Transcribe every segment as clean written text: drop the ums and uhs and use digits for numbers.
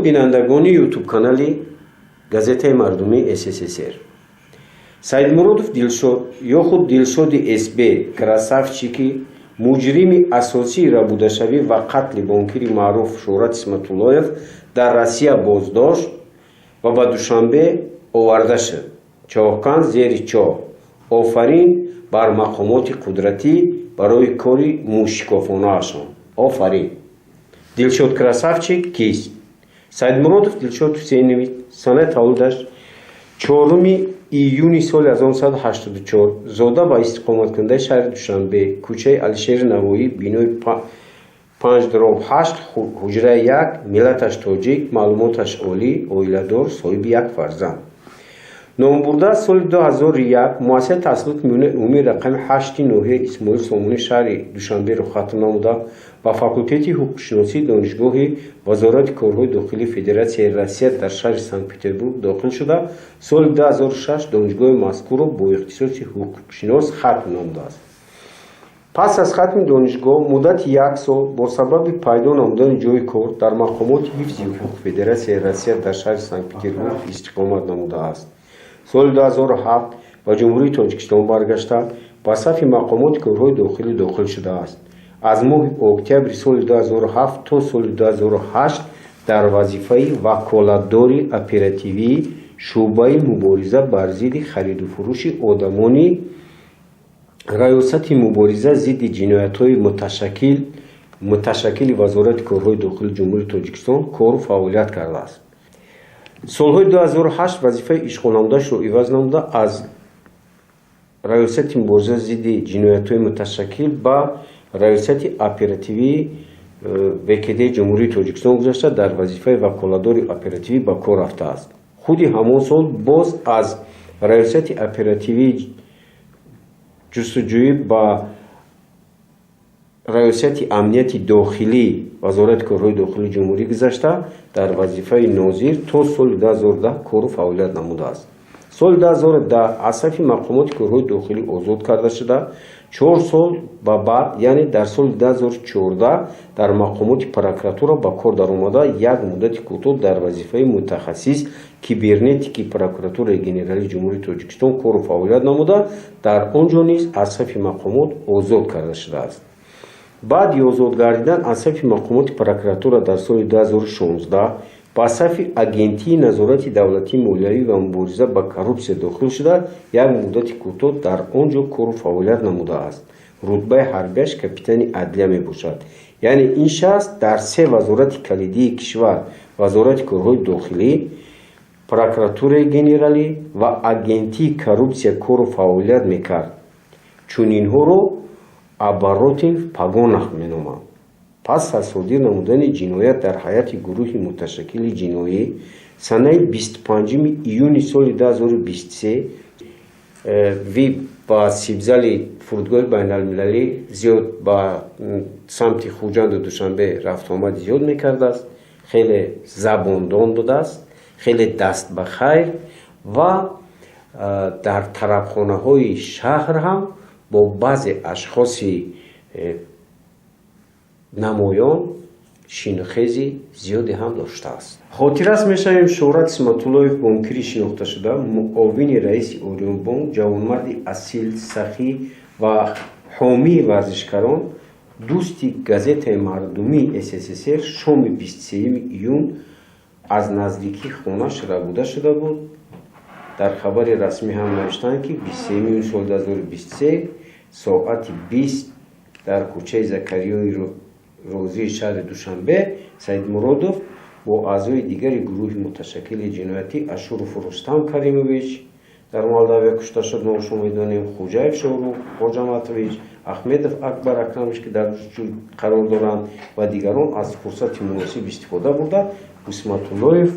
Бинандагони Ютуб-канали Газетаи мардумии СССР, Саидмуродов Дилшод ё худ Дилшоди СБ Красавчики, муҷрими асосии рабудашавӣ ва қатли бонкири маъруф Шӯҳрат Исматуллоев, дар Россия боздошт ва ба Душанбе оварда шуд. Чоҳкан зери чоҳ. Офарин бар мақомоти қудратӣ барои кори мӯшикофонаашон, офарин! Дилшод Красавчик кист? Саидмуродов Дилшод Ҳусейнович, санаи таваллудаш 4 июни соли 1984, зода ва истиқоматкунандаи шаҳри Душанбе, кӯчаи Алишери Навоӣ, бинои 5/8, ҳуҷраи 1, миллаташ тоҷик, маълумоташ олӣ, оиладор, соҳиби як фарзанд. Номбурда соли 2001 муассисаи таҳсилоти миёнаи умумии рақами ҳашти ноҳияи Исмоил Сомонӣ шаҳри Душанберо хатм намуда, ба факултети ҳуқуқшиносии Донишгоҳи Вазорати корҳои дохилии Федератсияи Россия дар шаҳри Санкт-Петербург дохил шуда, соли 2006 донишгоҳи мазкурро бо ихтисоси ҳуқуқшинос хатм намудааст. Пас аз хатми донишгоҳ муддати як сол бо сабаби пайдо намудани ҷойи кор дар мақомоти ҳифзи ҳуқуқи Федератсияи Россия дар шаҳри Санкт-Петербург истиқомат намудааст. Соли 2007 ба Ҷумҳурии Тоҷикистон баргашта, ба сафи мақомоти корҳои дохилӣ дохил шудааст. Аз моҳи октябри соли 2007 то соли 2008 дар вазифаи ваколатдори оперативии шӯъбаи мубориза бар зидди хариду фурӯши одамони Раёсати мубориза зидди ҷиноятҳои муташаккили Вазорати корҳои дохилии Ҷумҳурии Тоҷикистон кору фаъолият кардааст. Солҳои 2008 вазифаи ишғолнамудаашро иваз намуда, аз Раёсати мубориза зидди ҷиноятҳои муташаккил ба Раёсати оперативии ВКД Ҷумҳурии Тоҷикистон гузашта, дар вазифаи ваколатдори оперативӣ ба кор рафтааст. Худи ҳамон сол боз аз Раёсати оперативии ҷустуҷӯӣ ба Раёсати амнияти дохилӣ Вазорати корҳои дохилии ҷумҳурӣ гузашта, дар вазифаи нозир то соли 2010 кору фаъолият намудааст. Соли 2010 аз сафи мақомоти корҳои дохилӣ озод карда шуда, 4 сол ба баъд, яъне дар соли 2014, дар мақомоти прокуратура ба кор даромада, як муддати кӯтоҳ дар вазифаи мутахассис кибернетики Прокуратураи генералии Ҷумҳурии Тоҷикистон кору фаъолият намуда, дар он ҷо низ аз сафи мақомот озод карда шудааст. Баъди озод гардидан аз сафи мақомоти прокуратура дар соли 2016 ба сафи Агентии назорати давлатии молиявӣ ва мубориза ба коррупсия дохил шуда, як муддати кӯтоҳ дар он ҷо кору фаъолият намудааст. Рутбаи ҳарбиаш капитани адлия мебошад. Яъне ин шахс дар се вазорати калидии кишвар: Вазорати корҳои дохилӣ, Прокуратураи генералӣ ва Агентии коррупсия кору фаъолият мекард. Чунинҳоро оборотник в погонах меноманд. Пас аз содир намудани ҷиноят дар ҳайати гурӯҳи муташаккили ҷиноӣ, санаи 25 июни соли 2023 ви ба сибзали фурудгоҳи байналмилалӣ зиёд ба самти Хуҷанду Душанбе рафтуомади зиёд мекардааст. Хеле забондон будааст, хеле даст ба хайр ва дар тарабхонаҳои шаҳр ҳам бо баъзе ашхоси намоён шинухези зиёде ҳам доштааст. Хотиррас мешавем: Шӯҳрат Исматуллоев, бонкири шинохташуда, муовини раиси Ориёнбонк, ҷавонмарди асил, сахӣ ва ҳомии варзишкарон, дӯсти Газетаи мардумии СССР, шоми 23 июн аз наздикии хонааш рабуда шуда буд. Дар хабари расмӣ ҳам навиштанд, ки 23 июни соли 2023 соати 20 дар кӯчаи Закариёи Розии шаҳри Душанбе Саидмуродов бо аъзои дигари гурӯҳи муташаккили ҷиноятӣ Ашуров Рустам Каримович, дар Молдавия кушта шуд, мо шумо медонем, Хуҷаев Шоҳрух Хоҷаматович, Ахмедов Акбар Акрамович, ки дар ҷустуҷӯ қарор доранд, ва дигарон аз фурсати муносиб истифода бурда, Исматуллоев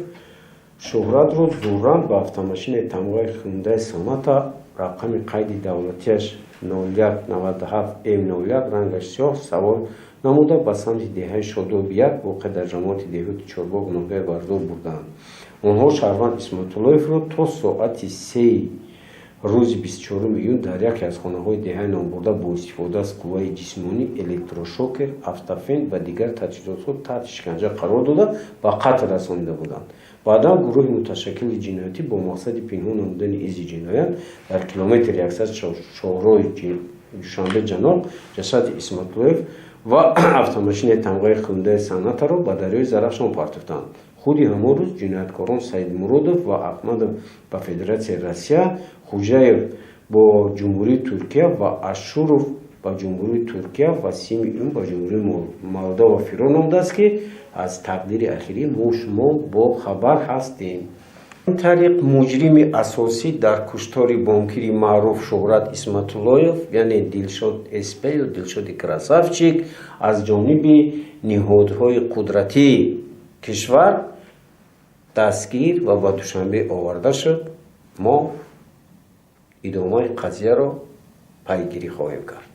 Шӯҳратро зурран ба автомошинаи тамғаи Хюндай Соната, рақами қайди давлатиаш 0197 М01, рангаш сиёҳ, савор намуда, ба самти деҳаи Шодоби 1, воқеъ дар ҷамоати деҳоти Чорбоғ, ноҳияи Варзоб бурданд. Онҳо шаҳрванд Исматуллоевро то соати 3-и Рӯзи 24 июн дар яке аз хонаҳои деҳаи номбурда бо истифода аз қувваи ҷисмонӣ, электрошокер, автофен ва дигар таҷҳизотҳо таҳти шиканҷа қарор дода, ба қатл расонида буданд. Баъдан гурӯҳи муташаккили ҷиноятӣ бо мақсади пинҳон намудани изи ҷиноят дар километри 100 шоҳроҳи Душанбе Ҷаноқ ҷасади Исматуллоев ва автомошинаи тамғаи Хюндай Сонатаро ба дарёи Зарафшон партофтанд. Худи ҳамон рӯз ҷинояткорон Саидмуродов ва Аҳмадов ба Федератсияи Россия, Хӯҷаев бо Ҷумҳурии Туркия ва Ашуров ба Ҷумҳурии Туркия ва 30-уми июн ба Ҷумҳурии Молдова фирор намудааст, ки аз тақдири ахирӣ мо шумо бохабар ҳастем. Ин тариқ муҷрими асосӣ дар куштори бонкири маъруф Шӯҳрат Исматуллоев, яъне Дилшод СП ё Дилшоди Красавчик, аз ҷониби ниҳодҳои қудратии кишвар дастгир ва ба Душанбе оварда шуд. Мо идомаи қазияро пайгирӣ хоҳем кард.